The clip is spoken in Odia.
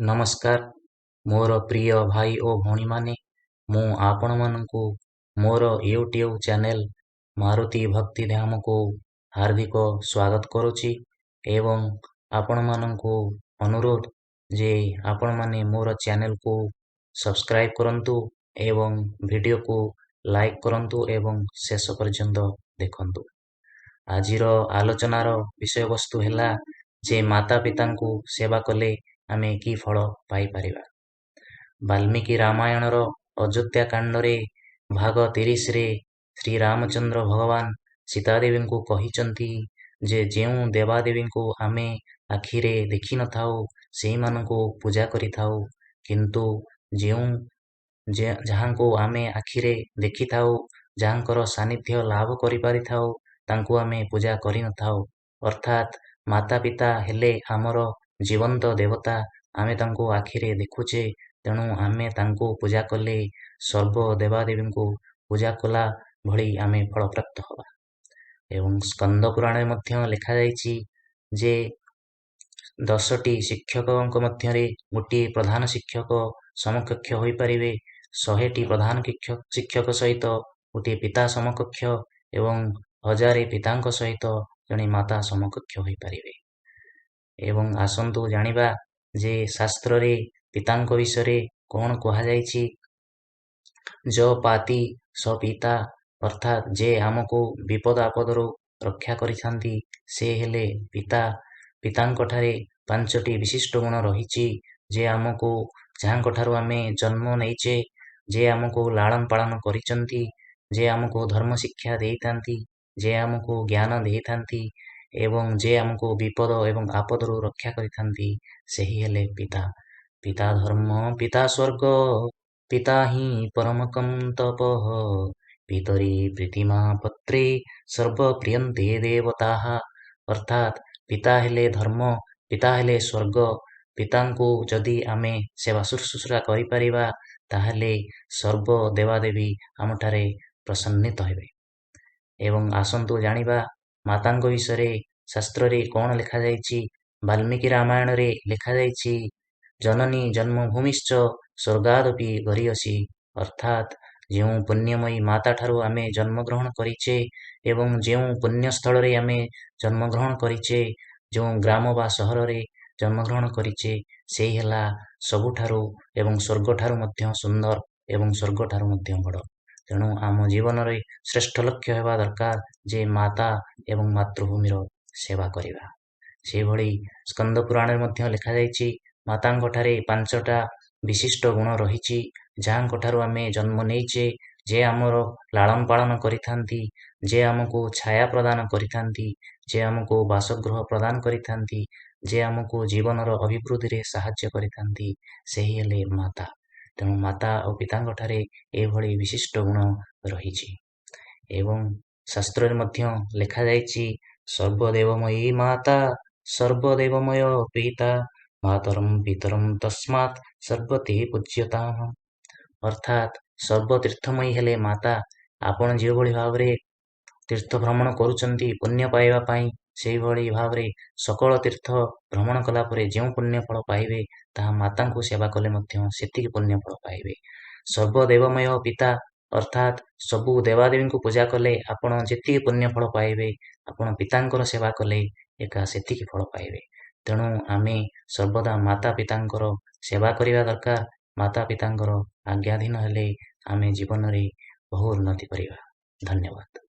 ନମସ୍କାର ମୋର ପ୍ରିୟ ଭାଇ ଓ ଭଉଣୀମାନେ, ମୁଁ ଆପଣମାନଙ୍କୁ ମୋର ୟୁଟ୍ୟୁବ୍ ଚ୍ୟାନେଲ୍ ମାରୁତି ଭକ୍ତିଧାମକୁ ହାର୍ଦ୍ଦିକ ସ୍ୱାଗତ କରୁଛି ଏବଂ ଆପଣମାନଙ୍କୁ ଅନୁରୋଧ ଯେ ଆପଣମାନେ ମୋର ଚ୍ୟାନେଲକୁ ସବସ୍କ୍ରାଇବ୍ କରନ୍ତୁ ଏବଂ ଭିଡ଼ିଓକୁ ଲାଇକ୍ କରନ୍ତୁ ଏବଂ ଶେଷ ପର୍ଯ୍ୟନ୍ତ ଦେଖନ୍ତୁ। ଆଜିର ଆଲୋଚନାର ବିଷୟବସ୍ତୁ ହେଲା ଯେ ମାତା ପିତାଙ୍କୁ ସେବା କଲେ ଆମେ କି ଫଳ ପାଇପାରିବା। ବାଲ୍ମୀକି ରାମାୟଣର ଅଯୋଧ୍ୟା କାଣ୍ଡରେ ଭାଗ 30ରେ ଶ୍ରୀରାମଚନ୍ଦ୍ର ଭଗବାନ ସୀତାଦେବୀଙ୍କୁ କହିଛନ୍ତି ଯେ ଯେଉଁ ଦେବାଦେବୀଙ୍କୁ ଆମେ ଆଖିରେ ଦେଖିନଥାଉ, ସେଇମାନଙ୍କୁ ପୂଜା କରିଥାଉ, କିନ୍ତୁ ଯେଉଁ ଯାହାଙ୍କୁ ଆମେ ଆଖିରେ ଦେଖିଥାଉ, ଯାହାଙ୍କର ସାନ୍ନିଧ୍ୟ ଲାଭ କରିପାରିଥାଉ, ତାଙ୍କୁ ଆମେ ପୂଜା କରିନଥାଉ। ଅର୍ଥାତ୍ ମାତା ପିତା ହେଲେ ଆମର ଜୀବନ୍ତ ଦେବତା। ଆମେ ତାଙ୍କୁ ଆଖିରେ ଦେଖୁଛେ, ତେଣୁ ଆମେ ତାଙ୍କୁ ପୂଜା କଲେ ସର୍ବ ଦେବାଦେବୀଙ୍କୁ ପୂଜା କଲା ଭଳି ଆମେ ଫଳପ୍ରାପ୍ତ ହେବା। ଏବଂ ସ୍କନ୍ଦ ପୁରାଣରେ ମଧ୍ୟ ଲେଖାଯାଇଛି ଯେ 10ଟି ଶିକ୍ଷକଙ୍କ ମଧ୍ୟରେ ଗୋଟିଏ ପ୍ରଧାନ ଶିକ୍ଷକ ସମକକ୍ଷ ହୋଇପାରିବେ, 100ଟି ପ୍ରଧାନ ଶିକ୍ଷକ ସହିତ ଗୋଟିଏ ପିତା ସମକକ୍ଷ ଏବଂ 1000 ପିତାଙ୍କ ସହିତ ଜଣେ ମାତା ସମକକ୍ଷ ହୋଇପାରିବେ। ଏବଂ ଆସନ୍ତୁ ଜାଣିବା ଯେ ଶାସ୍ତ୍ରରେ ପିତାଙ୍କ ବିଷୟରେ କ'ଣ କୁହାଯାଇଛି। ଯ ପାତି ସ ପିତା, ଅର୍ଥାତ୍ ଯେ ଆମକୁ ବିପଦ ଆପଦରୁ ରକ୍ଷା କରିଥାନ୍ତି, ସେ ହେଲେ ପିତା। ପିତାଙ୍କଠାରେ 5ଟି ବିଶିଷ୍ଟ ଗୁଣ ରହିଛି ଯେ ଆମକୁ, ଯାହାଙ୍କଠାରୁ ଆମେ ଜନ୍ମ ନେଇଛେ, ଯେ ଆମକୁ ଲାଳନ ପାଳନ କରିଛନ୍ତି, ଯେ ଆମକୁ ଧର୍ମ ଶିକ୍ଷା ଦେଇଥାନ୍ତି, ଯେ ଆମକୁ ଜ୍ଞାନ ଦେଇଥାନ୍ତି ଏବଂ ଯେ ଆମକୁ ବିପଦ ଏବଂ ଆପଦରୁ ରକ୍ଷା କରିଥାନ୍ତି, ସେହି ହେଲେ ପିତା। ପିତା ଧର୍ମ ପିତା ସ୍ୱର୍ଗ ପିତା ହିଁ ପରମକಂ ତପଃ ପିତରି ପ୍ରୀତିମା ପତ୍ରେ ସର୍ବପ୍ରିୟନ୍ତେ ଦେବତାଃ। ଅର୍ଥାତ୍ ପିତା ହେଲେ ଧର୍ମ, ପିତା ହେଲେ ସ୍ୱର୍ଗ। ପିତାଙ୍କୁ ଯଦି ଆମେ ସେବା ଶୁଶ୍ରୂଷା କରିପାରିବା, ତାହେଲେ ସର୍ବ ଦେବାଦେବୀ ଆମଠାରେ ପ୍ରସନ୍ନିତ ହେବେ। ଏବଂ ଆସନ୍ତୁ ଜାଣିବା ମାତାଙ୍କ ବିଷୟରେ ଶାସ୍ତ୍ରରେ କ'ଣ ଲେଖାଯାଇଛି। ବାଲ୍ମୀକି ରାମାୟଣରେ ଲେଖାଯାଇଛି, ଜନନୀ ଜନ୍ମଭୂମିଶ୍ଚ ସ୍ୱର୍ଗାଦପି ଗରୀୟସୀ। ଅର୍ଥାତ୍ ଯେଉଁ ପୁଣ୍ୟମୟୀ ମାତାଠାରୁ ଆମେ ଜନ୍ମଗ୍ରହଣ କରିଛେ ଏବଂ ଯେଉଁ ପୁଣ୍ୟସ୍ଥଳରେ ଆମେ ଜନ୍ମଗ୍ରହଣ କରିଛେ, ଯେଉଁ ଗ୍ରାମ ବା ସହରରେ ଜନ୍ମଗ୍ରହଣ କରିଛେ, ସେଇ ହେଲା ସବୁଠାରୁ ଏବଂ ସ୍ୱର୍ଗଠାରୁ ମଧ୍ୟ ସୁନ୍ଦର ଏବଂ ସ୍ୱର୍ଗଠାରୁ ମଧ୍ୟ ବଡ଼। ତେଣୁ ଆମ ଜୀବନରେ ଶ୍ରେଷ୍ଠ ଲକ୍ଷ୍ୟ ହେବା ଦରକାର ଯେ ମାତା ଏବଂ ମାତୃଭୂମିର ସେବା କରିବା। ସେହିଭଳି ସ୍କନ୍ଦ ପୁରାଣରେ ମଧ୍ୟ ଲେଖାଯାଇଛି, ମାତାଙ୍କଠାରେ 5ଟା ବିଶିଷ୍ଟ ଗୁଣ ରହିଛି। ଯାହାଙ୍କଠାରୁ ଆମେ ଜନ୍ମ ନେଇଛେ, ଯେ ଆମର ଲାଳନ ପାଳନ କରିଥାନ୍ତି, ଯେ ଆମକୁ ଛାୟା ପ୍ରଦାନ କରିଥାନ୍ତି, ଯେ ଆମକୁ ବାସଗୃହ ପ୍ରଦାନ କରିଥାନ୍ତି, ଯେ ଆମକୁ ଜୀବନର ଅଭିବୃଦ୍ଧିରେ ସାହାଯ୍ୟ କରିଥାନ୍ତି, ସେହି ହେଲେ ମାତା। ତେଣୁ ମାତା ଓ ପିତାଙ୍କଠାରେ ଏଭଳି ବିଶିଷ୍ଟ ଗୁଣ ରହିଛି। ଏବଂ ଶାସ୍ତ୍ରରେ ମଧ୍ୟ ଲେଖାଯାଇଛି, ସର୍ବଦେବମୟୀ ମାତା ସର୍ବଦେବମୟ ପିତା ମାତରಂ ପିତରಂ ତସ୍ମାତ୍ ସର୍ବତେ ପୂଜ୍ୟତାମ୍। ଅର୍ଥାତ୍ ସର୍ବତୀର୍ଥମୟୀ ହେଲେ ମାତା। ଆପଣ ଯେଉଁଭଳି ଭାବରେ ତୀର୍ଥ ଭ୍ରମଣ କରୁଛନ୍ତି ପୁଣ୍ୟ ପାଇବା ପାଇଁ, ସେଇଭଳି ଭାବରେ ସକଳ ତୀର୍ଥ ଭ୍ରମଣ କଲା ପରେ ଯେଉଁ ପୁଣ୍ୟ ଫଳ ପାଇବେ, ତାହା ମାତାଙ୍କୁ ସେବା କଲେ ମଧ୍ୟ ସେତିକି ପୁଣ୍ୟ ଫଳ ପାଇବେ। ସର୍ବଦେବମୟ ପିତା, ଅର୍ଥାତ୍ ସବୁ ଦେବାଦେବୀଙ୍କୁ ପୂଜା କଲେ ଆପଣ ଯେତିକି ପୁଣ୍ୟ ଫଳ ପାଇବେ, ଆପଣ ପିତାଙ୍କର ସେବା କଲେ ଏକା ସେତିକି ଫଳ ପାଇବେ। ତେଣୁ ଆମେ ସର୍ବଦା ମାତା ପିତାଙ୍କର ସେବା କରିବା ଦରକାର। ମାତା ପିତାଙ୍କର ଆଜ୍ଞାଧୀନ ହେଲେ ଆମେ ଜୀବନରେ ବହୁ ଉନ୍ନତି କରିବା। ଧନ୍ୟବାଦ।